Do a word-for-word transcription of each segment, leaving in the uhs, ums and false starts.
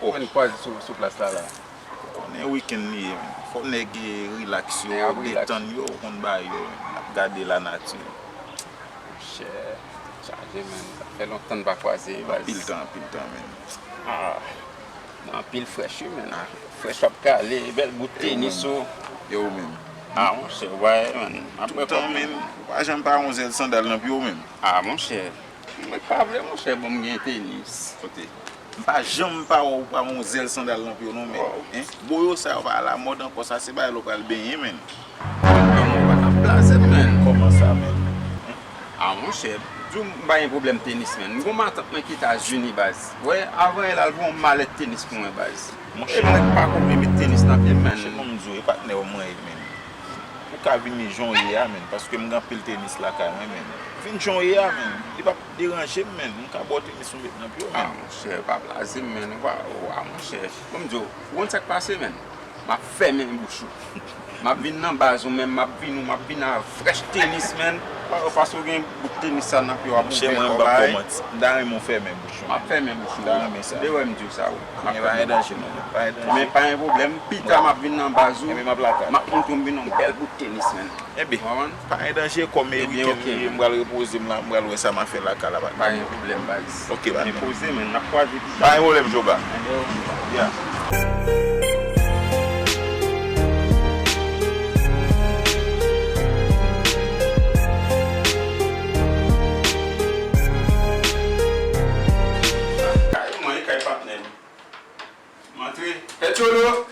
Ou konn kwaze sou, sou plas la, la. Konnen wikenn li ye, men. Fò nèg, eh, rilaks yo, detann yo, ou konn bagay yo, men. Ap gade lanati. Monchè, chaje, men. Sa fè lontan n pa kwaze, baz. Anpil tan, anpil tan, men. Ah, nan anpil frèch, wi, men. Frèch w ap kale, bèl bout tenis ou. E ou menm? Ah, monchè, w pa wè, men. Tout tan, men. Ou pa janm pa yon zèl sandal nan pye w, men. Ah, monchè. Mwen pa vle, monchè, bon, m gen tenis. Kote? M pa janm pa wè w pa yon zèl sandal nan pye w non, men. Hein? Boyo sa yo pa alamòd ankò, sa se bagay lè w pral benyen, men. Mwen pa ka blaze, men. Kòman sa, men? Hein? Ah, monchè, di w m pa gen pwoblèm tenis, men. M gon matant mwen ki Etazini, baz. Wè, avan yè la, l voye yon malèt tenis pou mwen, baz. Monchè. E mwen pa konn met tenis nan pye m, men. Monchè, ban m di w, e patnè w mwen ye, men. Ou ka vini jan w ye a, men, paske m gen anpil tenis lakay mwen, men. Vin jan w ye a, men. Li p ap deranje m, men. M ka ba w tenis ou met nan pye w, men. Ah, monchè, pa blaze m, men. Ou pa, ou, ah, monchè. Ban m di w, ou konn sa k pase, men? M ap fèmen bouch ou. M ap vin nan baz ou, men m ap vin ou, m ap vin a frèch tenis, men. Pa, paske w gen bout tenis sa nan pye w ap ouvè kò bay. Monchè, mwen, m p ap ba w manti. M ta renmen w fèmen bouch ou. M ap fèmen bouch ou. M ta renmen sa. De wè m di w sa, wi. Anyen, pa gen danje non, men. Pa gen danje. Men pa gen pwoblèm. Pita m ap vin nan baz ou. Enben, m ap lakay. M ap montre w m vin yon bèl bout tenis, men. Enben, pa gen danje, kòm e wikenn li ye, m pral repoze m la, m pral wè sa m a fè lakay la, patnè. Pa gen pwoblèm, baz. Ok, patnè. Men poze, men, n ap kwaze pita. Pa gen pwoblèm, Joba. Enben, ok. Yeah. Kay mwen, kay patnè m. M antre. Etcholo!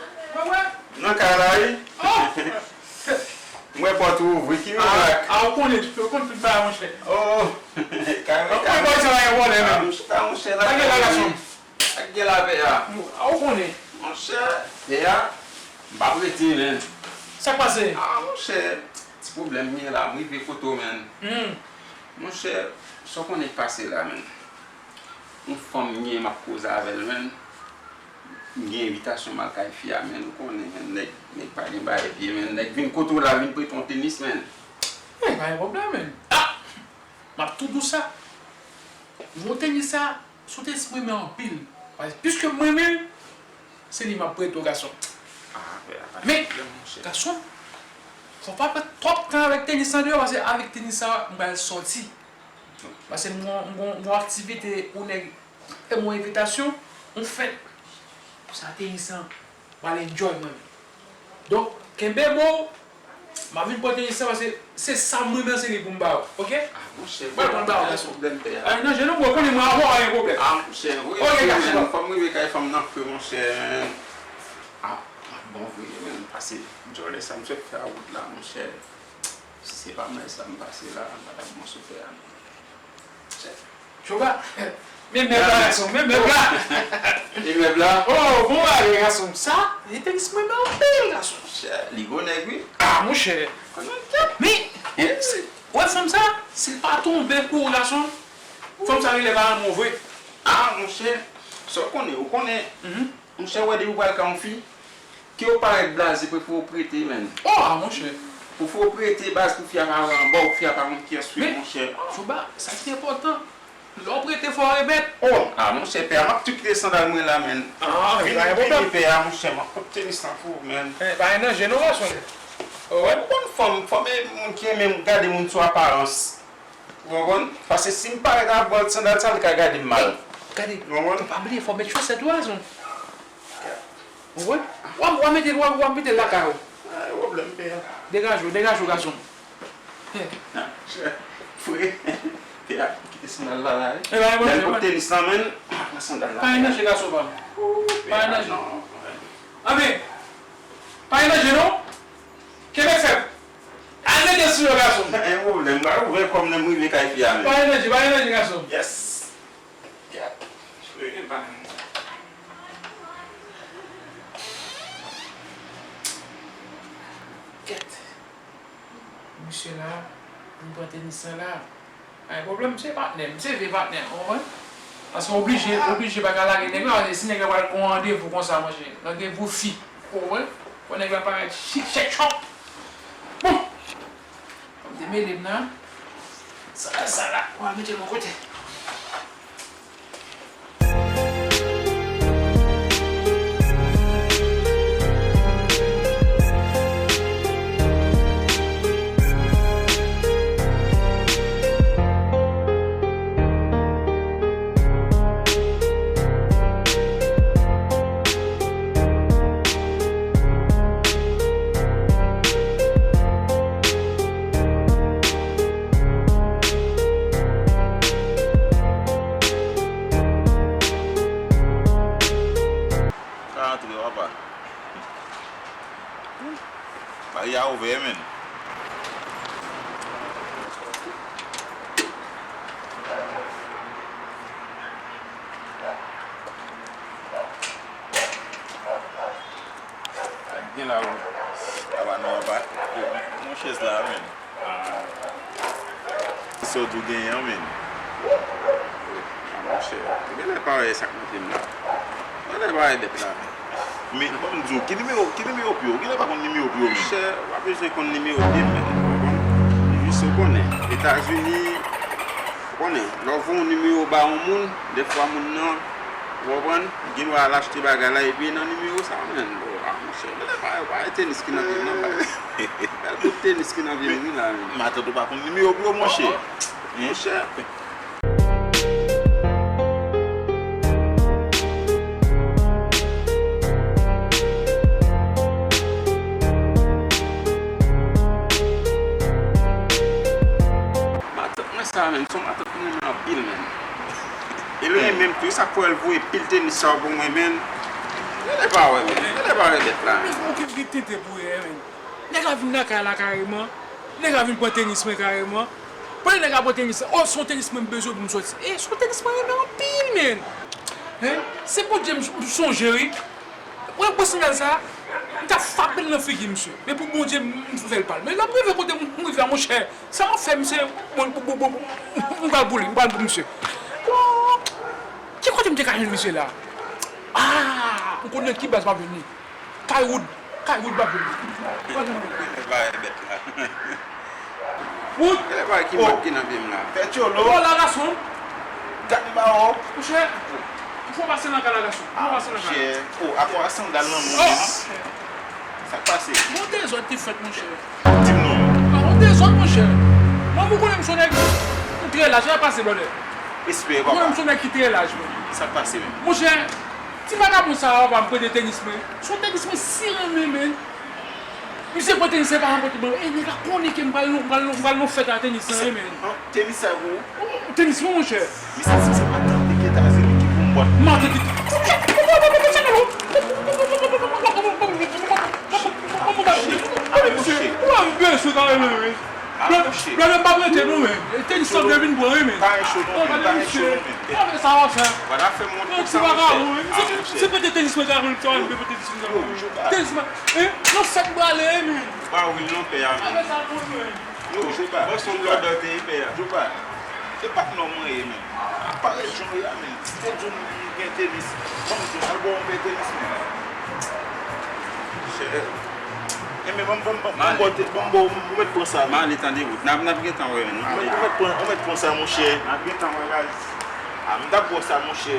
Nan kay la, wi. Oh! M wè pòt ou ouvri, ki mirak? Ah, ou konnen, ou konn tout bagay, monchè. Oh! Kay mwen, kay mwen. Ou konnen sa, pa gen pwoblèm, men. Ah, monchè, monchè, la. Sa gen la, gason? Sa gen la, pè a? Ah, ou konnen. Monchè, pè a, m p ap rete, men. Sa k pase? Ah, monchè, ti pwoblèm m gen la, m rive kote w, men. Hmm. Monchè, sa w konnen k pase la, men. Yon fanm m gen, m ap koze avè l, men. M gen envitasyon m al kay fi a, men. Ou konnen, men, nèg, nèg pa gen bagay vye, men. Nèg vin kote w la, vin prete yon tenis, men. Eh, pa gen pwoblèm, men. Ah! M ap tou di w sa. Yon tenis sa, se yon tenis m renmen anpil. Paske piske m renmen l, se li m ap prete w, gason. Ah, pè a, pa gen pwoblèm, monchè. Men, gason, fò w pa pran twòp tan avèk tenis lan deyò, paske avèk tenis sa, m pral sòti. Paske m gon, m gon, m gon aktivite pou nèg fè m yon envitasyon, yon fèt. Sa tenis lan, m pral enjoy mwen menm. Donk, kenbe mo w, m ap vin pote tenis lan, paske se sa m renmen, se li pou m ba ou, oke? Ah, monchè, m pral pran ba ou, gason. Pwoblèm, pè a. Ay, non, je non, mwen konnen mwen avè w, pa gen pwoblèm. Ah, monchè, wi, oke, wi, gason. Fò m rive kay fanm nan fre, monchè. Ah, m ap bon vre, men, pase djòlè sa m sot fè a wout la, monchè. Si se pa mwen sa m pase la, m pa t ap bon sou tè a, non. Chè. Joba, men mèb la, gason, men mèb la. E mèb la? Oh, bon bagay, gason. Sa, li te lis mwen anpil, gason. Chè, li gwo nèg, wi. Ah, monchè. Konnen kèt. Men, wè fanm sa, si l pa tonbe kou, gason, fanm sa rele pa lanmou vre. Ah, monchè, sa w konnen, ou konnen. Monchè, wè depi w pral ka yon fi, ke w parèt blaze, prefere w prete, menn. Oh, ah, monchè. Prefere w prete, baz, pou fi a pa anba w, fi a pa konn kiyès w ye, monchè. Men, Joba, sa ki enpòtan, lè w prete, fò w remèt. Oh, ah, monchè, pè a, m ap tou kite sandal mwen la, menn. Ah, vini, vini, pè a, monchè, m ap pote tenis lan pou ou, menn. Eh, pa gen danje non, gason. Ou wè? Ou konn fanm, fanm e moun ki renmen gade moun sou aparans. Ou konprann? Paske si m parèt avè w ak sandal sa, li ka gade m mal. Gade, ou konprann? Pa bliye, fò w met chosèt ou, gason. Ou konprann? W ap, w ap mete l, w ap, w ap mete l lakay ou. Ah, pwoblèm, pè a. Degaje w, degaje w, gason. Chè, fre. Pè a, kite sandal la la, wi. E pa gen pwoblèm. Lè m pot tenis lan, menn, pran sandal la. Pa gen danje, gason pa m. Pa gen danje. Anben, pa gen danje, non. Kenbe fèm. Al mete sou yo, gason. Pa gen pwoblèm, m pral ouvè kò m lè m rive kay fi a, menn. Pa gen danje, pa gen danje, gason. Yes. Gad. Jwe pa. Gad. Misye la, vin pran tenis lan la. Ay, pwoblèm, se patnè m, se vye patnè m, ou konprann? Paske oblije, oblije pa ka lage nèg la, paske si nèg la pral gon randevou konsa, monchè, randevou fi, ou konprann? Fò nèg la parèt chik, chèk, chòk. Bon! Fò m te mele m nan. Sa la, sa la. Ou al mete l yon kote. Baryè a ouvè, men. Gen la, wi. Apa nou anba. Mon chèz la, men. Sa w di w genyen an, men. Ah, monchè, genlè pa wè sa k nan pye m la. Genlè pa wè bèt la. Men, ban m di w, ki nimewo, ki nimewo pye w? Genlè pa konn nimewo pye w, men. Monchè, w pa bezwen konn nimewo pye m, men. Ou konprann? Jis ou konnen. Etazini, ou konnen. Lè w voye yon nimewo ba yon moun, dèfwa moun nan, ou konprann? Gen dwa al achte bagay la, epi nan nimewo sa, men. Ah, monchè, genlè pa, pa wè tenis ki nan pye m nan, pa. Bèl bout tenis ki nan pye m wi la, men. Matant ou pa konn nimewo pye w, monchè. Monchè. Matant mwen sa, men, se yon matant mwen renmen anpil, men. E li renmen m tou, sa k fè l voye pil tenis sa yo pou mwen, men. Genlè pa wè, men. Genlè pa wè bèt la, men. Ou gen tenten pou wè, men. Nèg la vin lakay la kareman. Nèg la vin pran tenis mwen kareman. Pandan nèg la pran tenis la, oh, se yon tenis mwen m bezwen pou m sòti. E se yon tenis mwen renmen anpil, men. Hein? Se Bondye m, m sonje, wi. Wè, wè sandal sa, m t ap frape l nan figi, misye. Men pou Bondye, m, m fè l pa l. Men lè m rive kote m, m rive a, monchè, sa m ap fè, misye, bon, bon, bon, bon, m pral pou li, m pral pou misye. Bon, ki kote m te ka jwenn misye la? Ah, m konn nan ki baz m ap jwenn li. Kay Wood. Kay Wood pa vle. Pa vle. Bagay bèt la. Wood. Genlè pa ki mat ki nan pye m la. Fè tcholo. Oh, la gason. Gad m ba w. Monchè. Ou fò pase nan kay la gason. Ou fò pase nan kay la. Oh, akò a sandal nan moun. Sa k pase? Bon dezòd ki fèt, monchè. Di m non. Ah, bon dezòd, monchè. Mwen, ou konnen m se yon nèg ki trè laj. Sa pase, brother? Respè, papa. Ou konnen m se yon nèg ki trè laj, men. Sa k pase, men? Monchè, ti vagabon sa a, papa, m prete tenis mwen. Se yon tenis mwen si renmen, men. Misye pran tenis, se pa yon kote, bon, e, nèg la konnen ke m pral nan, m pral nan, m pral nan fèt a tenis lan, wi, men. Tenis sa pou ou? Tenis mwen, monchè. Misye di se matant li ki Etazini ki pou m bwat. Matant li. Ape mouche. Ou pa bezwen kare, men. Blòdè, m pa prete non, men. Tenis lan vle vin pran, wi, men. Pa gen cho non, men. Pa gen cho non, men. Sa w ap fè? Wala fè m wont pou sa, monchè. Misye prete tenis mwen, kare, misye prete tenis mwen. Tenis mwen. E, nan fèt m prale, men. Pa wi non, pè a, men. Yo, Boston Blooder te ye, pè a. Joba, se pa t nòm mwen ye, men. Parèt jan w ye a, men. Si te di w m gen tenis, ban m di w, al ba w yon pè tenis, men. Chè. E men, ban m, ban m, ban m, ban m ba w te, ban m ba w, ou mèt pran sa, men. M ale, tande, wout. N ap, n ap gentan wè, men. M ale. Ou mèt pran, ou mèt pran sa, monchè. N ap gentan wè, guys. A, m t ap ba w sa, monchè.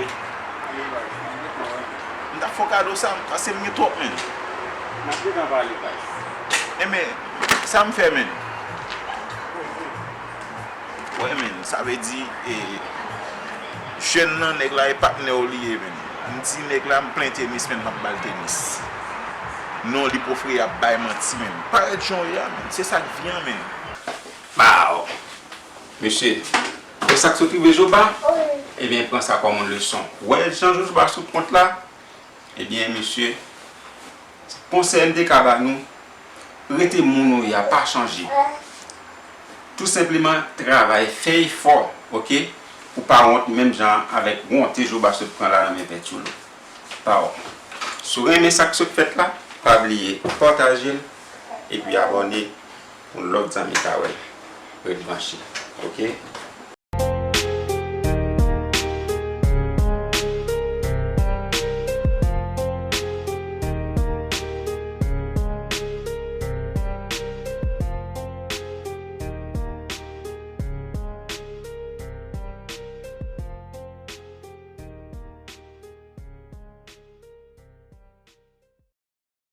M t ap fè w kado sa, paske m gen twòp, men. N ap gentan pale, guys. E men, sa m fè, men. Wè, men, sa vle di, e, jèn nan, nèg la, e patnè w li ye, men. M di nèg la, m plen tenis, men m ap ba l tenis. Non, li pofre, y ap bay manti, men. Parèt jan w ye a, men. Se sa k vi an, men. Baw! Mesye, wè sa k sot rive Joba? Ebyen, pran sa kòm yon leson. Wè jan Joba sot kont la? Ebyen, mesye, konsèy m te ka ba nou, rete moun ou ye a, pa chanje. Tou senpleman, travay, fè efò, oke? Pou pa wont menm jan avèk wonte Joba sot pran la nan men Pè Tcholo. Pa wont. Si w renmen sa k sot fèt la, pa bliye pataje l epi abòne pou lòt zanmi ka wè l. Ret branche, oke?